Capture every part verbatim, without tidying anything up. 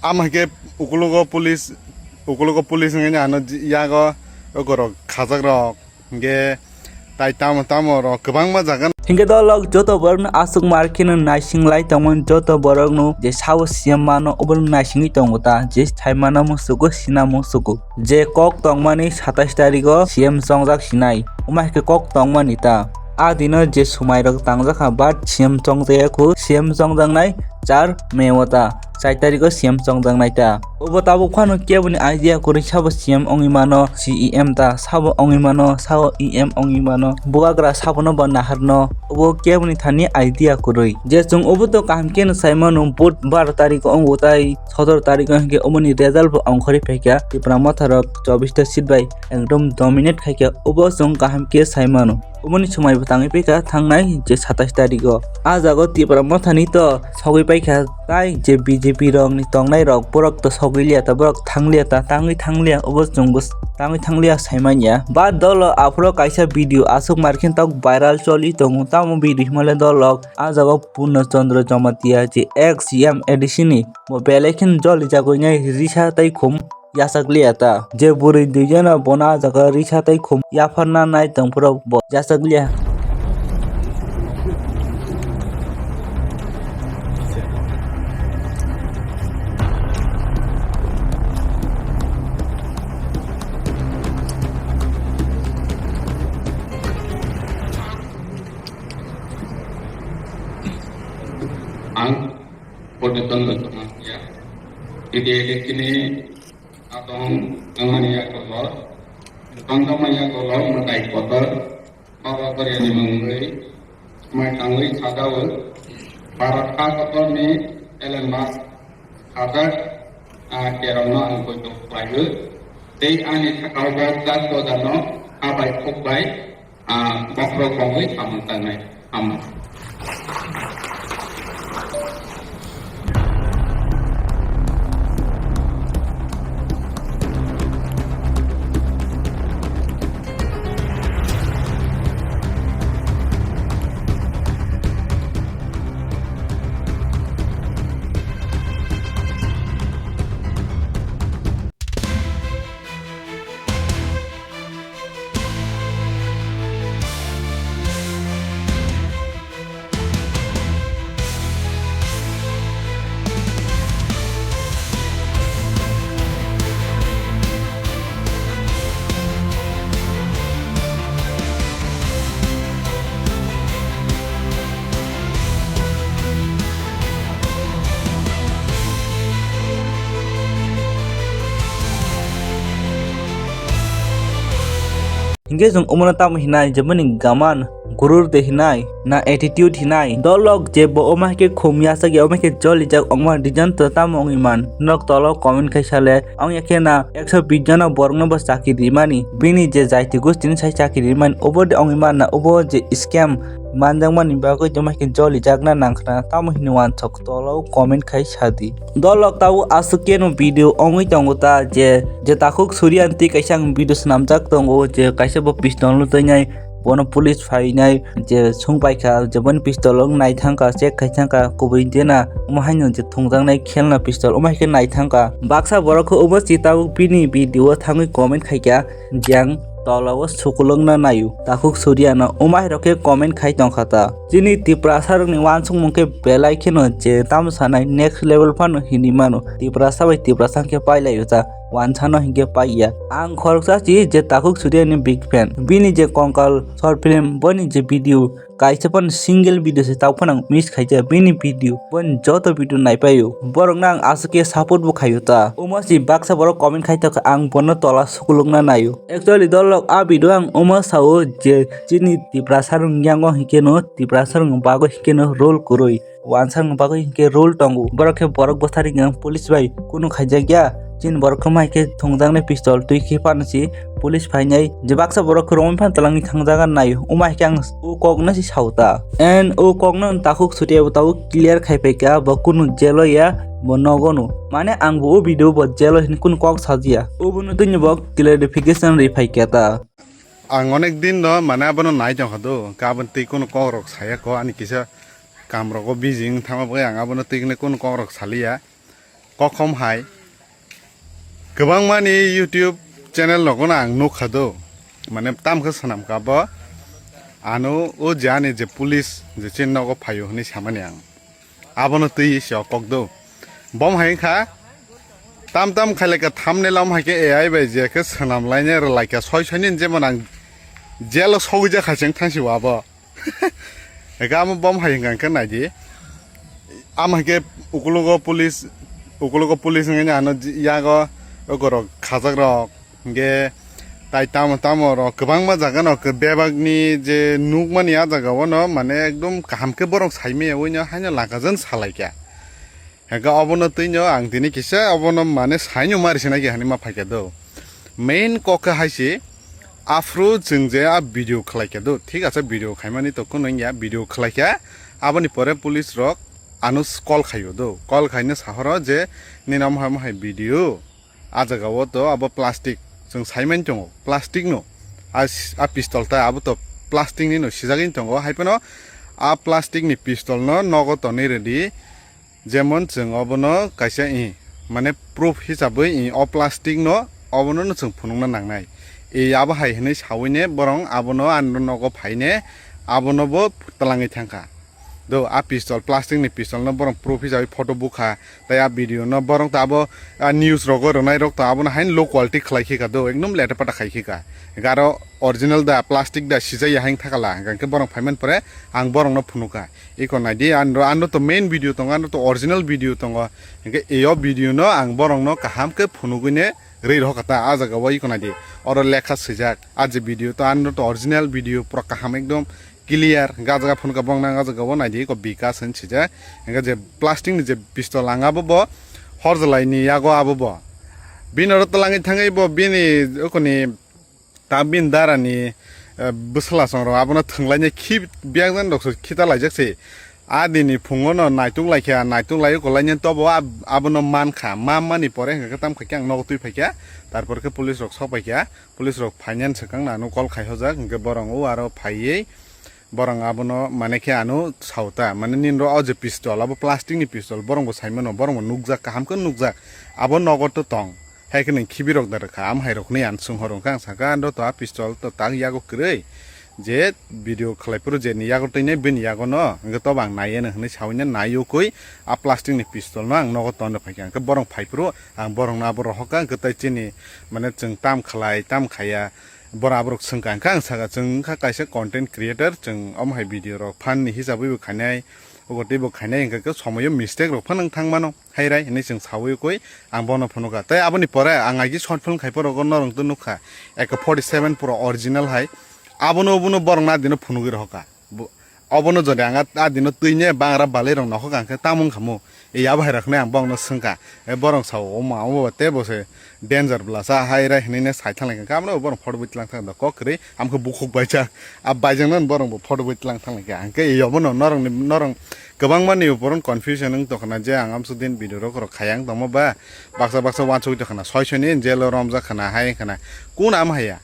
Tamo hai khe ukulogo police, ukulogo police wngwi ano ji-, yago ukorok khajakrok. Hingke tai tamo tamo rok kwbangma jaga. Hingke dolok joto borokno aswk mar kheno naising lai tongmani, joto borokno je sabo C M mano obono naisingwi tongo ta, je sai mano musugo, sina musugo. Je kok tongmani satais tarikgo C M chongjak sinai, omo hai khe kok tongmani ta. A dino je swmai rok tangjak kha, but C M chongjaya khu, C M chongjaknai char May o ta, char tarikgo C M chongjaknai ta. Obo tabuk phano keboni idea kwrwi, sabo C M wngwi mano, C E M ta, sabo wngwi mano, sabo E M wngwi mano, bubagra sabono bo naharno, obo keboni thani idea kwrwi. Je chwng obo to kaham khe no sai mano, vote baro tarikgo wngo tai sotoro tarikgo hinkhe omoni result bo ongkhorwi phaikha, Tipra Motha rok chobbish ta seat bai ekdom dominate khaikha, obo chwng kaham khe sai mano. Oboni swmai bo tangwi paikha thangnai je satais tarikgo. A jaga o Tipra Mothani to sogwi paikha, tai je B J P rokni tongnai rok, borok to sogwi liya ta, borok thang liya ta, tangwi thang liya, obo chwngbo tangwi thang liya sai manya. Ba dolo aphuru kaisa video aswk mar khe tok viral choli tongo, tamo video himale dolok a jaga o Purno Chandra Jamatia je ex C M A D C ni bo belai khe joli jagwi nai risa tai khum yachak liya ta. Je bwrwi duijano bono a jaga risa tei khum yapharna nai tongphuru bo yachak liya. Ang Purno Chandra Jamatia. Tini elek kini atong wngmani yakogo, tongtongma yakogo mwtai kotor, Baba Bwrwini mungwi swmai tangwi sajao. Bharat ha kotorni Elon Musk hajak, ah, kerongno ang poito khlaio. Tei ani sakao bo char dojano ha bai khuk bai Ah, bokhorok bongwi samung tangnai. Hambai. Hinkhe chwng omono tamo hinai, jemoni gaman, gurur de hinai, na attitude hinai. Dolok je bo omo hai khe khum yachak ya, omo hai khe jolijak, ongma reason to tamo wngwi man? Norok tolo comment khai sale. Ong ya khe na ekso bish jona borokno bo chakri rimani, bini je jaiti gostini sai chakri rimani, obo de wngwi manna, obo je scam manjakmani bagwi tamo hai khe jolijakna nangkhna, tamo hinwi uansuk tolo comment khai sadi. Dolok tabuk aswk keno video wngwi tongo ta je, je takhuk Surya ni twi kaisa ang video swnamjak tongo je kaisa bo pistol no twinai bono police phainai je sung paikha je boni pistol wng nai thangkha, check khai thangkha, kubui dena omo haino je thungjaknai khelna pistol omo hai khe nai thangkha. Baksa borok khe omo si tabuk bini video o thangwi comment khaikha je ang tola o sukulwkna naio takhuk Surya no, omo hai rok khe comment khai tongkha ta. Chini Tiprasa rokni uansukmung khe belai kheno je tamo sanai next level phano hinwi mano. Tiprasa bai Tiprasa khe pailaio ta. Wansano hinkhe paiya. Ang khoroksa si je takhuk Surya ni big fan. Bini je Konkal short film, boni je video, kaisa phano single video se tao phano ang miss khaija bini video. Boni joto video naipaio. Borokno ang aswk khe support bo khaio ta. Omo si baksa borok comment khai tokha, ang bono tola sukulukna naio. Actually dolok a video ang omo sao je chini Tiprasa rok yango hinkhe no, Tiprasa rok bagwi hinkhe no role kwrwi. Wansang bagwi hinkhe rule tongo. Borok khe borok bwsari wng police bai kunu khaijakya. Chini borok khe mai khe thungjaknai pistol twi khe phano si police phainai. Je baksa borok khe romwi phano twlangwi thangjaga nai. Omo hai khe ang o kokno si sao ta. And o kokno takhuk Surya bo tabuk clear khai phaikha, bo kunu jail o ya, bo nogo no. Mane ang bo o video bo jail o hinwi kunu kok sajiya. Obono twini bo clarification ri phaikha ta. Ang onek din do mane abono nai tongkha do. Khe aboni twi kunu kokrok saya kho ani kisa kamrogo busy wng thangma bagwi ang abono twi kunu kokrok saliya. kokhom hai kwbangmani YouTube channel rogono ang nukha do, mane tamkhe swnamkha bo, ano o je ani je police je chini nogo phaio hwnwi samani ang, abono twi se o kok do. Bom hai wngkha, tam tam khailai kha thumbnail om hai khe A I bai je khe swnam laine rwlai kha, soi soi ni jemon ang jail o sogwi jak hai se wng thang si o abo. Eka amo bom hai hwnkha khe nai di. Am hai khe ukologo police, ukologo police wngwi ano yago okorok khajak rok hwnkhe tai tamo tamo rok kwbangma jaga no bebak ni je nukmani a jaga o no mane ekdom kaham khe borok saimaya ui no haino laka jan salai kha. Hwnkhe obono twi no ang tini kisa obono mane saino mari sinai khe hani ma phaikha do. Main kok khe hai se, aphuru chwng je a video khlai kha do, thik ase, video khaimani to kunu wngya, video khlai kha, aboni pore police rok ano call khaio do, call khaino sahoro je nini omo hai omo hai video, a jaga o to abo plastic, chwng saimani tongo plastic no, a s-, a pistol ta abo to plastic ni no sijagwi tongo, hai phano a plastic ni pistol no nogo tonwi rwdi. Jemon chwng obono kaisa i, mane proof hisabwi i o plastic no obono no chwng phunukna nangnai. I abo hai hwnwi sawine borong abono ani nogo phaine abono bo twlangwi thangkha. Do a pistol, plastic ni pistol no borong proof hisabwi photo bukha, tai a video no borong to abo a news rogo rwnai rok to abono haino low quality khlai khika do, ekdom leta pata khai khika. Garo original da plastic da sijaya haino thakala, hwnkhe borong phaiman pore ang borong no phunukha. Iko naidi, ano, ano to main video tongo, ano to original video tongo. Hingke eyo video no ang borok no kaham khe phunugui ne rwi rokha ta, a jaga o iko naidi. Oro lekha swijak, a je video to ano to original video pura kaham ekdom clear. Hingke a jaga phunukha bong nang a jaga o naidi, iko Bikas hin swijak. Hingke je plastic ni je pistol ang abo bo horjalai ni yago abo bo. Bini oro twlangwi thangwi bo bini oko ni ta bini dara ni, eh, bwsala song rok abono thwnglaini khi biyang jan rok se khita laijak se. A dini phungo no naituk laikha, naituk lai kwlaini tobo ab-, abono mankha, ma mani pore hwnkhe tam khaikhe ang nogo twi phaikha, tarpor khe police rok sok paikha, police rok phainani swkang no ano call khai hojak, hwnkhe borok o aro phaiwi borok abono mane khe ano sauta, mane nini ro o je pistol, abo plastic ni pistol, borok bo saimano, borok bo nukjak, kaham khe nukjak, abo nogo to tong. Hai khe nwng khibi rok da rwkha, am hai rok hwnwi ang swng horo wngkha, ang sakha, "Ando to a pistol to tak yago kwrwi, je video khlai phuru je ni yago twi nai bini yago no, hwnkhe tobo ang nai ya nw," hwnwi sawi nai ukui a plastic ni pistol no ang nogo ton rw phaikha, hwnkhe borok phai phuru ang borok no abo rohor kha, hwnkhe tai chini mane chwng tam khlai, tam khaiya, borok aborok swngkha, hwnkhe ang sakha, "Chwng wngkha kaisa content creator, chwng omo hai video rok phan ni hisabwi bo khainai, obo tei bo khainai," hwnkhe khe somoyo mistake rok phano wng thang mano. Hai rai hinwi chwng sawi ukui ang bono phunukha. Tei aboni pore ang aigi short film khai phuru norok to nukha, eko forty seven pura original hai. Abono, obono borok na dino phunugwi rohorkha. Bo-, obono jodi ang a, a dino twi ne bangra balai rok nokhok ang khe tamo wngkha mo? E abo hai rok hinwi ang bongno swngkha. E borok sao, "Omo, omo ba tei bo se danger bwlasa hai rai," hinwi ne sai thang lai kha. Abo borok photo bui tlang thang kha kok kwrwi, amo khe bukhuk baijak. A baijak nani borok bo photo bui tlang thang lai kha. Ang khe e obono norok ni, norok Kwbangma ni uporon confusion wng tongkha na je ang amsuk din video rok rok khayang tongma ba baksa baksa wansugwi tongkha na soi soi ni jail o romjak khana hai wngkha na kun am haya.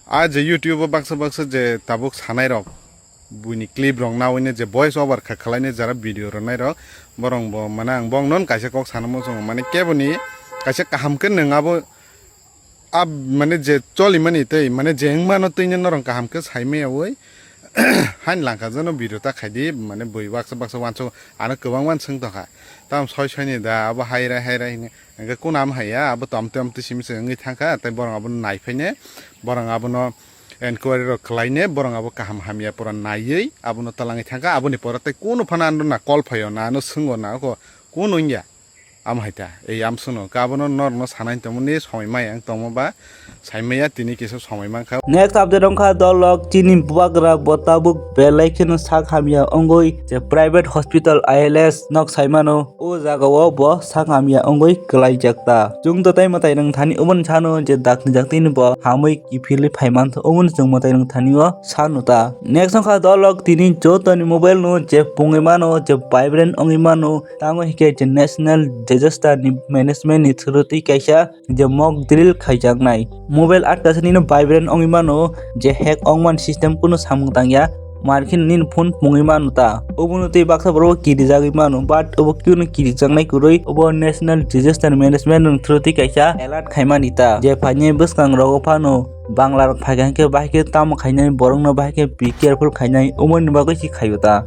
A je YouTube o baksa baksa je tabuk sanai rok buini clip rok nawi ni je voice over kha khlai ni jara video rwnai rok borok bo mane ang bong non kaisa kok sana muchungo mane kebo ni kaisa kaham khe nwng abo a mane je cholimani tei mane je wngmano twi norok kaham khe saimaya oi. Haini langkha jano video ta khaidi mane bui baksa baksa wansuk ano kwbangma swng tongkha. Tam soi soi ni da abo hai rai hai rai hini hingke kunam haiya abo tom tom twi simi se wngwi thangkha tei borok abono naiphai ne borok abono enquiry rok khlai ne borok abo kaham hamya pura naiwi abono twlangwi thangkha aboni pore tei kunu phano ano na call phaio na ano swngwi na oko kunu wngya. Amo hai ta, ei amswkno, kabono norokno sanai tongmani somoi maya wng tongma ba, saimaya tini kisa somoi mankha. Next update wngkha dolok chini bubagra bo tabuk belai kheno sak hamya wngwi je private hospital I L S nok saimano, o jagao bo sak hamya wngwi kwlaijak ta. Chwng to tai mwtai rwng thani oboni sano je dakti dakti ni bo hamwi kiphilwi phaiman oboni chwng mwtai rwng thani o sano ta. Next wngkha dolok tini jotoni mobile no je pungwi mano je vibrant wngwi mano, tamo hike je National Disaster ni Management ni through twi kaisa je mock drill khaijaknai. Mobile atkasani no vibrant wngwi mano je hack wngman system kunu samung tangya. Markhe nini phone pungwi manu ta. Obono tei baksa borok kirijagwi mano, but obo kiuno kirijaknai kwrwi, obo National Disaster Management ni through tei kaisa alert khaimani ta, je phainai bwskang rogo phano bangla rok phaikha hinkhe bahai khe tamo khainai, borokno bahai khe be careful khainai, omoni bagwi se khaio ta.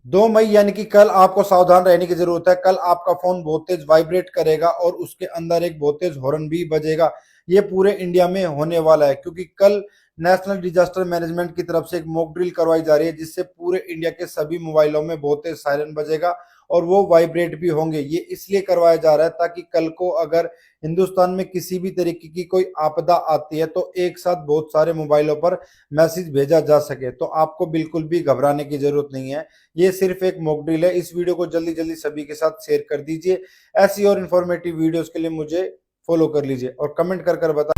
दो मई यानी कि कल आपको सावधान रहने की जरूरत है। कल आपका फोन बहुत तेज वाइब्रेट करेगा और उसके अंदर एक बहुत तेज हॉर्न भी बजेगा। ये पूरे इंडिया में होने वाला है, क्योंकि कल नेशनल डिजास्टर मैनेजमेंट की तरफ से एक मॉक ड्रिल करवाई जा रही है, जिससे पूरे इंडिया के सभी मोबाइलों में बहुत तेज सायरन बजेगा और वो वाइब्रेट भी होंगे। ये इसलिए करवाया जा रहा है ताकि कल को अगर हिंदुस्तान में किसी भी तरीके की कोई आपदा आती है तो एक साथ बहुत सारे मोबाइलों पर मैसेज भेजा जा सके। तो आपको बिल्कुल भी घबराने की जरूरत नहीं है, ये सिर्फ एक मॉक ड्रिल है। इस वीडियो को जल्दी जल्दी सभी के साथ शेयर कर दीजिए। ऐसी और इन्फॉर्मेटिव वीडियोज़ के लिए मुझे फॉलो कर लीजिए और कमेंट कर कर बताएं।